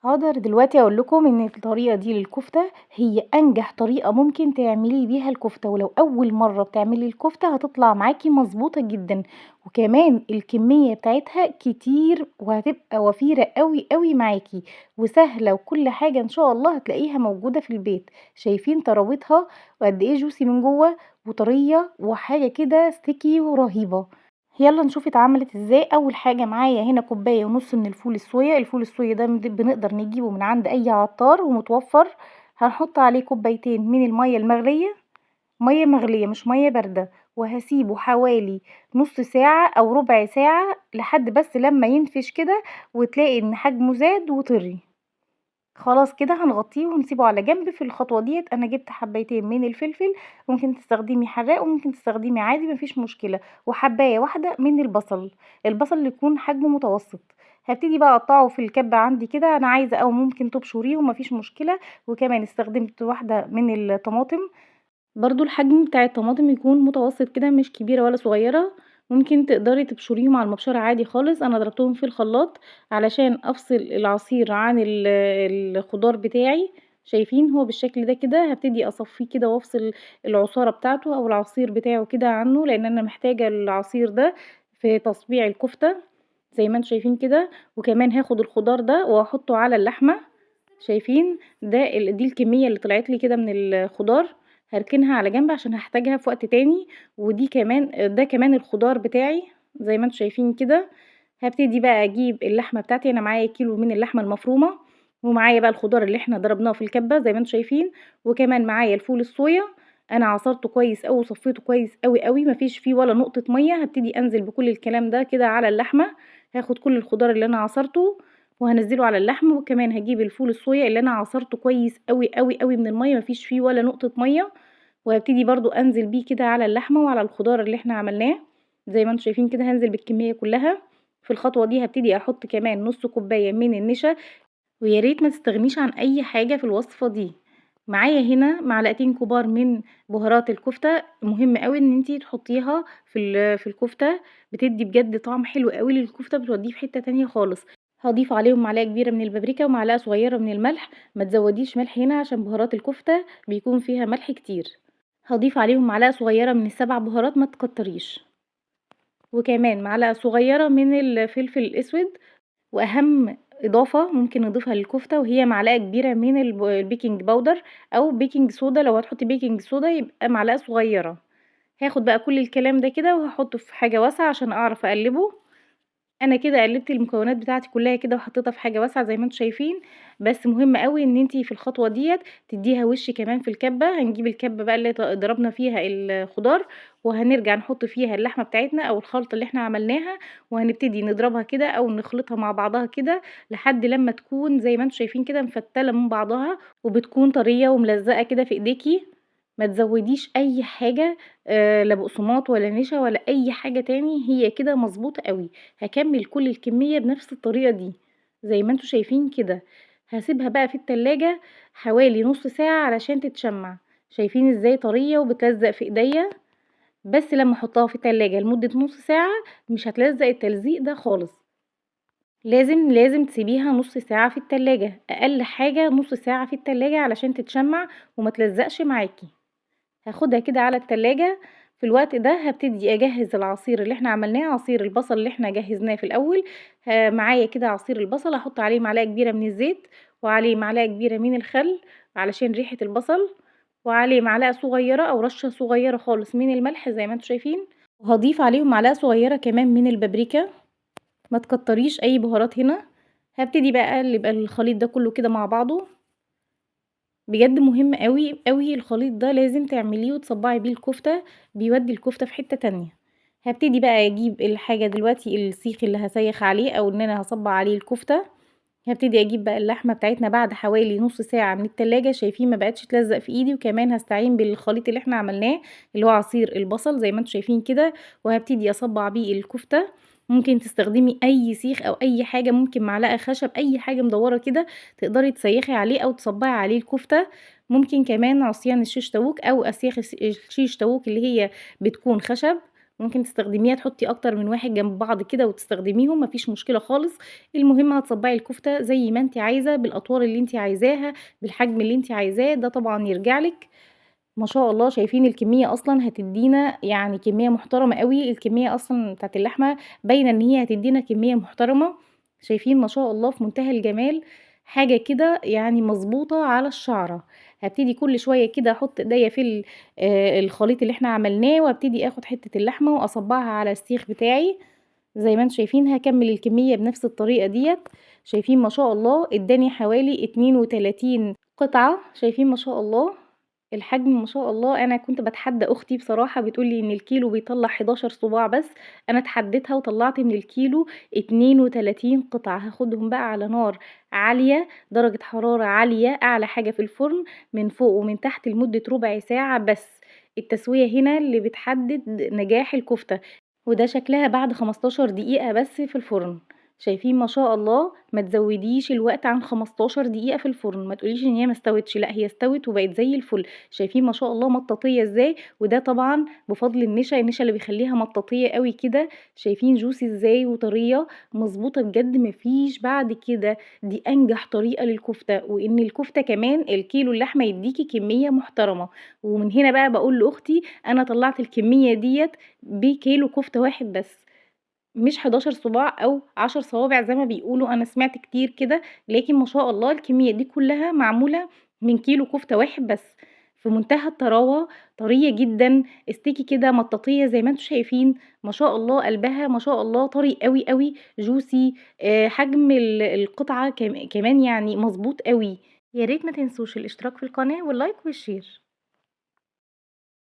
هاقدر دلوقتي أقول لكم إن الطريقة دي للكفتة هي أنجح طريقة ممكن تعملي بيها الكفتة، ولو أول مرة بتعملي الكفتة هتطلع معاكي مضبوطة جدًا، وكمان الكمية بتاعتها كتير وهتبقى وفيرة أوي أوي معاكي، وسهلة وكل حاجة إن شاء الله هتلاقيها موجودة في البيت. شايفين طراوتها وقد إيه juicy من جوه وطرية وحاجة كده sticky ورهيبة. يلا نشوف اتعملت ازاي. اول حاجه معايا هنا كوبايه ونص من الفول الصويا. الفول الصويا ده بنقدر نجيبه من عند اي عطار ومتوفر. هنحط عليه كوبايتين من الميه المغليه، ميه مغليه مش ميه بارده، وهسيبه حوالي نص ساعه او ربع ساعه لحد بس لما ينفش كده وتلاقي ان حجمه زاد وطري. خلاص كده هنغطيه ونسيبه على جنب. في الخطوه ديت انا جبت حبايتين من الفلفل، ممكن تستخدمي حراق وممكن تستخدمي عادي مفيش مشكله، وحبايه واحده من البصل، البصل اللي يكون حجمه متوسط. هبتدي بقى اقطعه في الكبه عندي كده، انا عايزه او ممكن تبشريهم مفيش مشكله. وكمان استخدمت واحده من الطماطم، برضو الحجم بتاع الطماطم يكون متوسط كده، مش كبيره ولا صغيره، ممكن تقدري تبشريهم على المبشره عادي خالص. انا ضربتهم في الخلاط علشان افصل العصير عن الخضار بتاعي. شايفين هو بالشكل ده كده. هبتدي اصفيه كده وافصل العصاره بتاعته او العصير بتاعه كده عنه، لان انا محتاجه العصير ده في تصبيع الكفته زي ما انتم شايفين كده. وكمان هاخد الخضار ده واحطه على اللحمه. شايفين دي الكميه اللي طلعت لي كده من الخضار، هركنها على جنب عشان هحتاجها في وقت تاني. ده كمان الخضار بتاعي زي ما انتم شايفين كده. هبتدي بقى اجيب اللحمه بتاعتي، انا معايا كيلو من اللحمه المفرومه، ومعايا بقى الخضار اللي احنا ضربناه في الكبه زي ما انتم شايفين، وكمان معايا الفول الصويا انا عصرته كويس قوي وصفيته كويس قوي قوي، مفيش فيه ولا نقطه ميه. هبتدي انزل بكل الكلام ده كده على اللحمه، هاخد كل الخضار اللي انا عصرته وهنزله على اللحم، وكمان هجيب الفول الصويا اللي انا عصرته كويس قوي قوي قوي من الميه، مفيش فيه ولا نقطه ميه، وهبتدي برضو انزل بيه كده على اللحمه وعلى الخضار اللي احنا عملناه زي ما انتم شايفين كده. هنزل بالكميه كلها. في الخطوه دي هبتدي احط كمان نص كوبايه من النشا، ويا ريت ما تستغنيش عن اي حاجه في الوصفه دي. معايا هنا معلقتين كبار من بهارات الكفته، مهم قوي ان انتي تحطيها في الكفته، بتدي بجد طعم حلو قوي للكفته، بتوديه في حته تانية خالص. هضيف عليهم معلقه كبيره من البابريكا ومعلقه صغيره من الملح، ما تزوديش ملح هنا عشان بهارات الكفته بيكون فيها ملح كتير. هضيف عليهم معلقه صغيره من السبع بهارات، ما تكتريش، وكمان معلقه صغيره من الفلفل الاسود. واهم اضافه ممكن نضيفها للكفته وهي معلقه كبيره من البيكنج باودر او بيكنج صودا، لو هتحطي بيكنج صودا يبقى معلقه صغيره. هاخد بقى كل الكلام ده كده وهحطه في حاجه واسعه عشان اعرف اقلبه. انا كده قلبت المكونات بتاعتي كلها كده وحطيتها في حاجه واسعه زي ما انتم شايفين. بس مهم قوي ان انتي في الخطوه ديت تديها وش كمان في الكبه. هنجيب الكبه بقى اللي ضربنا فيها الخضار، وهنرجع نحط فيها اللحمه بتاعتنا او الخلطه اللي احنا عملناها، وهنبتدي نضربها كده او نخلطها مع بعضها كده لحد لما تكون زي ما انتم شايفين كده مفتله من بعضها، وبتكون طريه وملزقه كده في ايديكي. ما تزوديش اي حاجه، لا بقسماط ولا نشا ولا اي حاجه تاني، هي كده مظبوطه قوي. هكمل كل الكميه بنفس الطريقه دي زي ما انتم شايفين كده. هسيبها بقى في التلاجة حوالي نص ساعه علشان تتشمع. شايفين ازاي طريه وبتلزق في ايديا؟ بس لما احطها في التلاجة لمده نص ساعه مش هتلزق التلزيق ده خالص. لازم تسيبيها نص ساعة في التلاجة، أقل حاجة نص ساعة في التلاجة علشان تتشمع وما تلزقش معاكي. هاخدها كده على التلاجة. في الوقت ده هبتدي أجهز العصير اللي احنا عملناه، عصير البصل اللي احنا جهزناه في الأول. معايا كده عصير البصل، هحط عليه معلقة كبيرة من الزيت، وعليه معلقة كبيرة من الخل علشان ريحة البصل، وعليه معلقة صغيرة أو رشة صغيرة خالص من الملح زي ما انتم شايفين، وهضيف عليهم معلقة صغيرة كمان من البابريكا. ما تكتريش أي بهارات هنا. هبتدي بقى أقلب الخليط ده كله كده مع بعضه. بجد مهم قوي قوي الخليط ده، لازم تعمليه وتصبعي بيه الكفتة، بيودي الكفتة في حتة تانية. هبتدي بقى اجيب الحاجة دلوقتي، السيخ اللي هسيخ عليه او ان انا هصبع عليه الكفتة. هبتدي اجيب بقى اللحمة بتاعتنا بعد حوالي نص ساعة من التلاجة. شايفين ما بقتش تلزق في ايدي. وكمان هستعين بالخليط اللي احنا عملناه اللي هو عصير البصل زي ما انتم شايفين كده، وهبتدي اصبع بيه الكفتة. ممكن تستخدمي اي سيخ او اي حاجة، ممكن معلقة خشب، اي حاجة مدورة كده تقدري تسيخي عليه او تصبعي عليه الكفتة. ممكن كمان عصيان الشيش تاووك او اسياخ الشيش تاووك اللي هي بتكون خشب، ممكن تستخدميها تحطي أكتر من واحد جنب بعض كده وتستخدميهم، ما فيش مشكلة خالص. المهم هتصبعي الكفتة زي ما أنتِ عايزة، بالأطوال اللي أنتِ عايزاها، بالحجم اللي أنتِ عايزاه، ده طبعًا يرجع لِك. ما شاء الله شايفين الكمية أصلًا هتدينا كمية محترمة أوي، الكمية أصلًا بتاعة اللحمة باينة إن هي هتدينا كمية محترمة. شايفين ما شاء الله في منتهى الجمال، حاجة كده مظبوطة على الشعرة. هبتدي كل شوية كده أحط إيديا في الخليط اللي إحنا عملناه، وأبتدي آخد حتة اللحمة وأصبعها على السيخ بتاعي زي ما انتم شايفين. هكمل الكمية بنفس الطريقة ديت. شايفين ما شاء الله اداني حوالي 32 قطعة. شايفين ما شاء الله الحجم ما شاء الله. أنا كنت بتحدى أختي بصراحة، بتقولي إن الكيلو بيطلع 11 صباع بس، أنا اتحديتها وطلعت من الكيلو 32 قطعة. هاخدهم بقى على نار عالية، درجة حرارة عالية، أعلى حاجة في الفرن، من فوق ومن تحت لمدة ربع ساعة بس. التسوية هنا اللي بتحدد نجاح الكفتة، وده شكلها بعد 15 دقيقة بس في الفرن. شايفين ما شاء الله، ما تزوديش الوقت عن 15 دقيقة في الفرن، ما تقوليش إن هي ما استوتش، لا هي استوت وبقت زي الفل. شايفين ما شاء الله مطاطية ازاي، وده طبعا بفضل النشا، النشا اللي بيخليها مطاطية قوي كده. شايفين جوسي ازاي وطرية مظبوطة بجد، ما فيش بعد كده. دي انجح طريقة للكفتة، وان الكفتة كمان الكيلو اللحمة يديكي كمية محترمة. ومن هنا بقى بقول لاختي انا طلعت الكمية ديت بكيلو كفتة واحد بس، مش 11 صباع أو 10 صوابع زي ما بيقولوا، أنا سمعت كتير كده، لكن ما شاء الله الكمية دي كلها معمولة من كيلو كفتة واحد بس، في منتهى الطراوة، طرية جدًا، استيكي كده مطاطية زي ما انتم شايفين ما شاء الله، قلبها ما شاء الله طري قوي قوي، جوسي، حجم القطعة كمان مظبوط قوي. يا ريت ما تنسوش الاشتراك في القناة وال like وال share.